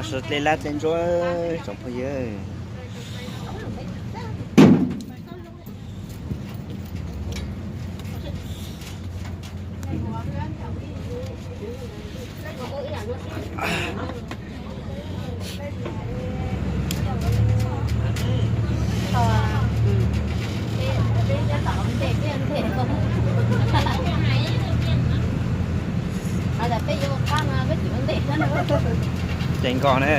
Sawv dlej lab dlej ntsuab tsoom phooj ywg. Ceev nkoj na,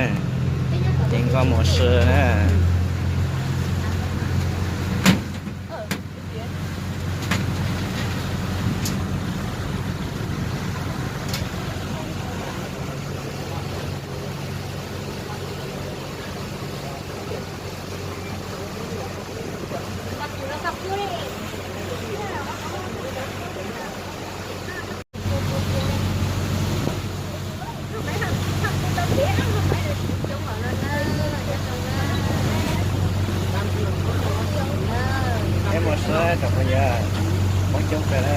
ceev nkoj mus si na. Peb mus sub tsoom phooj ywg, Hmoob coob kawg na.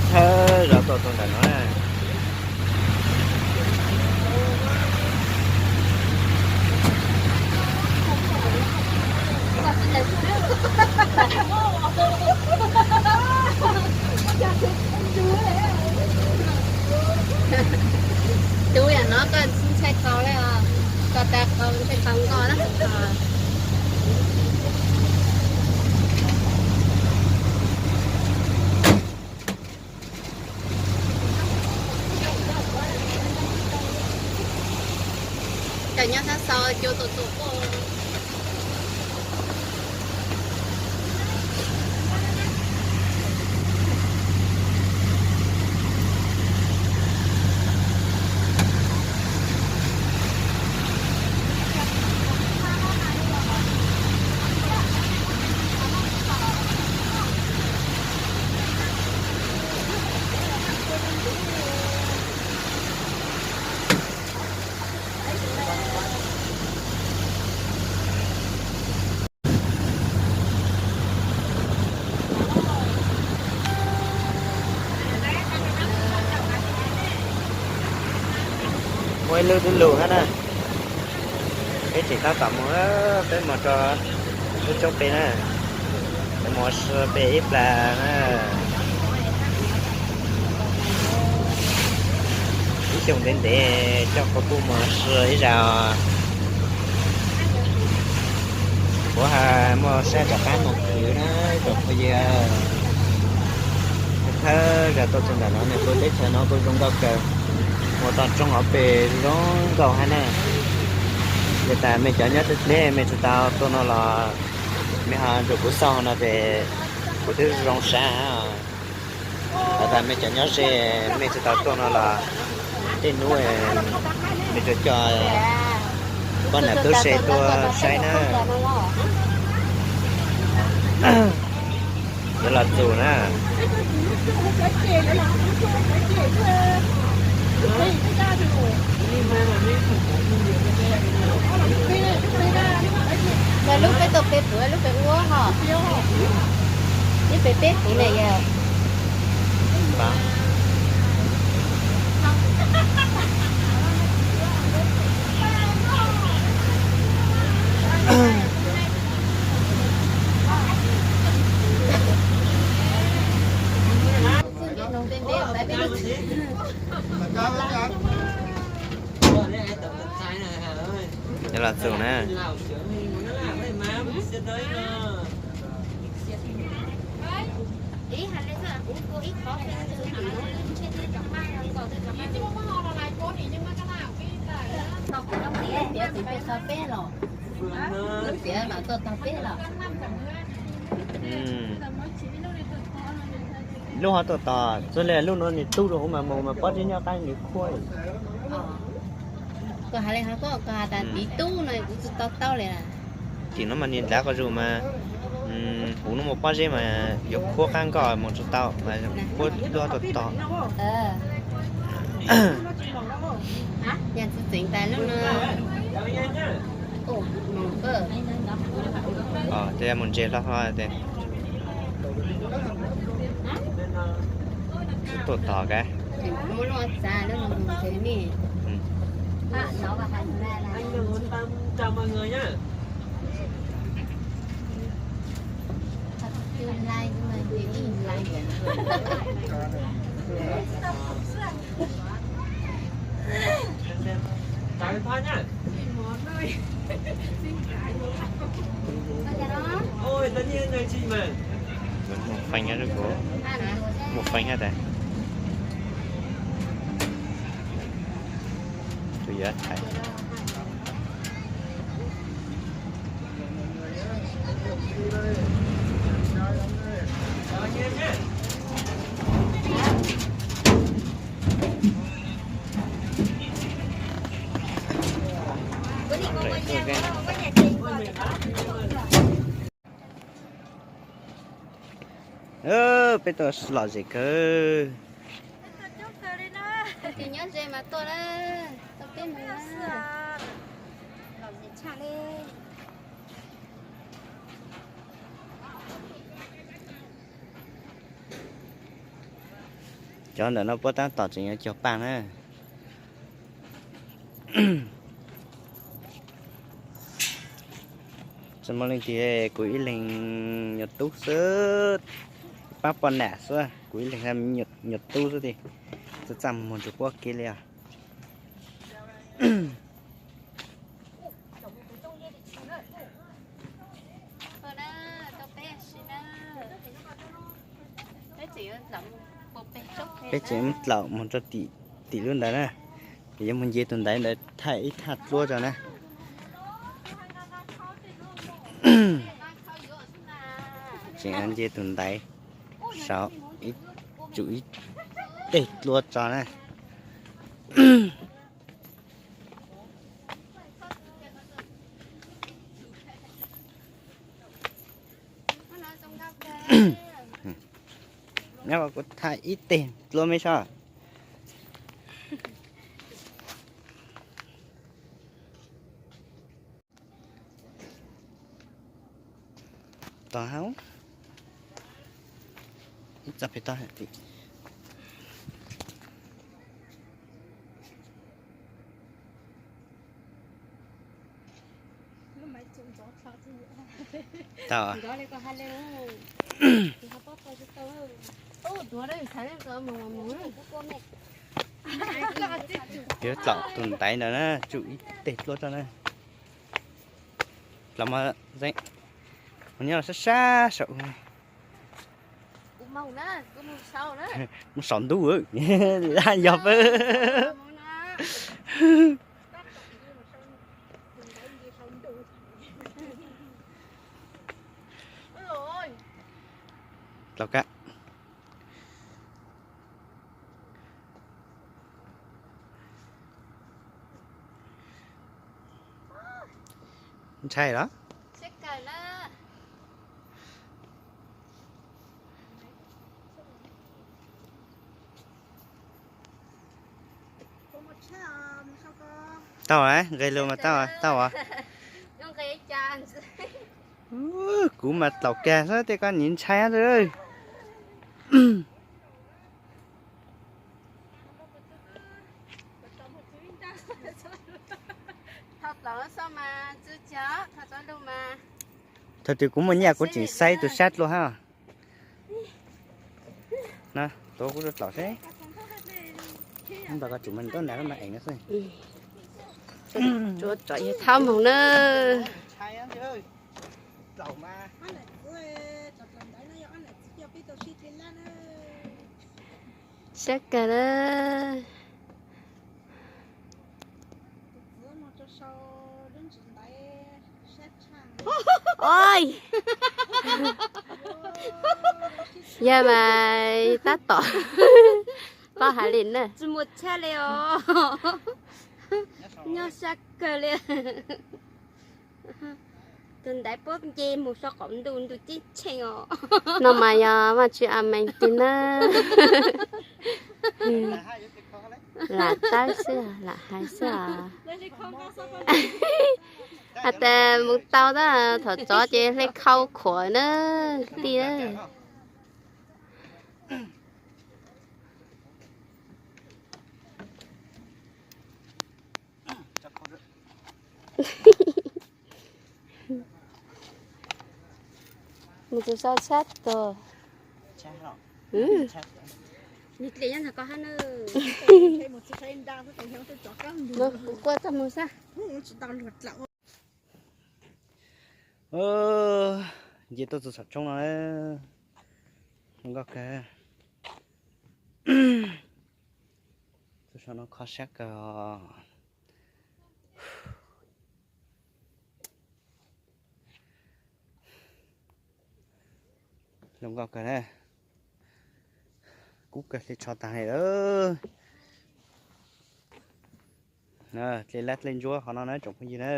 Thawj zaug tuaj txog ntawm no na. Tub yam no koj ntshai qau li os, koj tas qau ntshai qau nkoj na. Cov nyob sab xaus cua tuam tuam tuaj. Muaj ib lub dub lug hab na. Peb tseem tab tom mus, peb mus rau lub roob pem na. Peb mus si pem ib plag na. Ib xyoos ntev ntev coj kuv pub mus si ib zag. Kuv hais muaj sab rov qab mus khwv na tsoom phooj ywg. Thawj zaug tuaj txog ntawm no, nws kuj teb chaws no kuj zoo nkauj kawg. Mus tau roob hauv pes zoo nkauj hab na. Yog tas mej cov nyob deb deb mej tsis tau tuaj no los mej ho nrug kuv xauj no ces kuv twb zoo sab. Yog tas mej cov nyob ze mej tsis tau tuaj no los tej hnub mej tsuas coj poj niam tub se tuaj saib na. Yuav los txus na. Lub peb tau peb puv lub peb ua ho. Lub peb peb puv na yog. Yuav los txus na. Tuaj txog peb los, lub tiav mas tuaj txog peb los. Lub ho tuaj txog, txog li lub no nws tub rau hauv mas mus mas pob zeb nyob qab nws khuab. Koj hais li ho koj, koj has tas tiv tub no kuv tsis tau taub li. Tim no mas nws ntav qhov zus mas, kuv no mus pob zeb mas yuav khuab qab nkoj mus tsis tau mas khuab lub ho tuaj txog. Yog txwv txeev tas lub no. Tes mus ntses hlo hlo tes. Tuaj txog ka. Mus feem, mus feem tas. Tus yuav thaiv. Peb tuaj lom zem kawg. Nyob ze mas tuaj na, tau peb mus na. Lom zem tshaj li. Cov ntawm no puab tab tom tseem yuav cog paj na. Tsis muaj leej twg, kuv ib leeg nyuam tub xwb, pab poj niam xwb, kuv ib leeg nyuam tub xwb tiag, txaj txaj muag ntsuag puab kev li os. Peb tseem tlaum mus rau tim, tim lub ntawd na, yuav mus nce tus ntaiv ntawd thaij ib thaj dluab tso na. Tseem nce tus ntaiv saum ib, tsum ib teg dluab tso na. Nyob kuv thaij ib teg dluab meb soj. Tod hab, ib txoj pem toj tim. Tau. Yuav tlaum tus ntaiv ntawd na, tsum ib teg dluab tso na. Los mas, nyob sab sab saum. Mus saum ntuj, yog pab. Tau kab. Ntshai los? Tau, nqe lus mas tau, tau. Kuv mas tlaus kag xwb, tej koj nim ntshai. Thaum twg kuv muaj nyiaj kuv tseem saib tus sab dluab hab. Tuav kuv tau tlaus seb. Ntawm ko tsum mas ntaub nag lub mas eem no xwb. Tsom yawg Thab mus na. Sab kawg na. Oj, yog mas tab tom paub hais li na. Tsis muaj tshaj li os. Nyob sab kawg li. Tus ntaiv puab nce mus saum qaum ntuj, ntuj ceeb tsheej os. No mas yog Vaajtswv a mees tig na. Lam tawb xwb, lam hais xwb os. Has tas mus tau tab thaum tsov ces hle khau khuam na, kwv tij na. Mus tus sau tshab tuag. Kuv quaj tag mus xwb. Nce tuaj txog saum roob no, zoo nkauj kawg. Tuaj saum no kho siab kawg. Zoo nkauj kawg na. Kub kawg li, tsho tag li lawm. Dlej lab dlej ntsuab qhov no na tsoom phooj ywg na.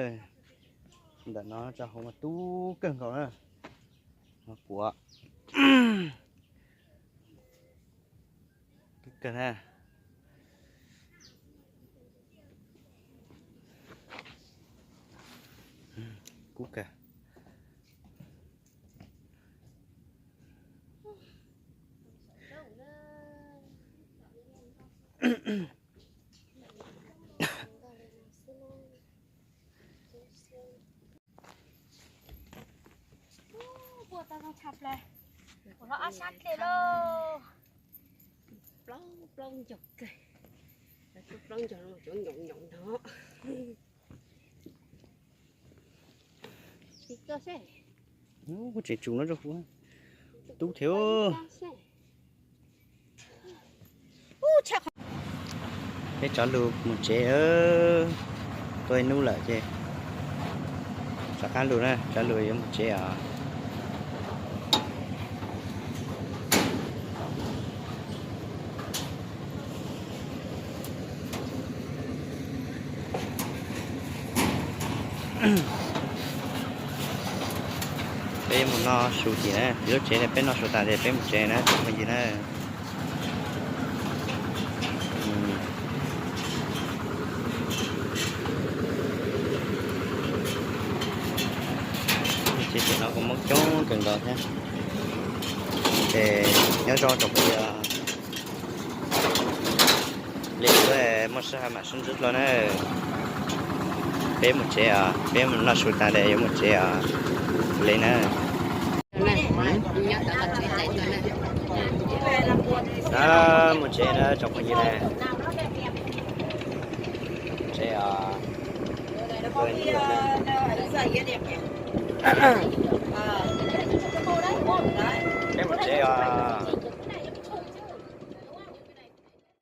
Ntawm no tso hauv mas tub kawg nkaus na. Puav. Kub kawg na. Kub kawg. Puag ta zoo tshaj plaws. Kuv los ob sab dlej lauj. Plaub plaub ncaug kawg. Plaub ncaug cov nyoos nyoos no. Kuv tseem tsum no rau kuv. Tub thiab. Peb rov lug mus tsev, tuaj ib hnub lawm ces rov qab lug na, rov lug yuav mus tsev os. Peb mus noj su tim na, lub tsev ne peb noj su tas ces peb mus tsev na tsoom phooj ywg na. Tsev tim no kuj Hmoob coob kawg nkaus thiab. Ces nyob zoo tsoom phooj ywg, li kuv muaj sij hawm mam sib ntsib dlua na. Peb mus tsev os, peb mus noj su tas ces yuav mus tsev os. Li na. Mus tsev na tsoom phooj ywg na. Mus tsev os. Peb mus tsev os.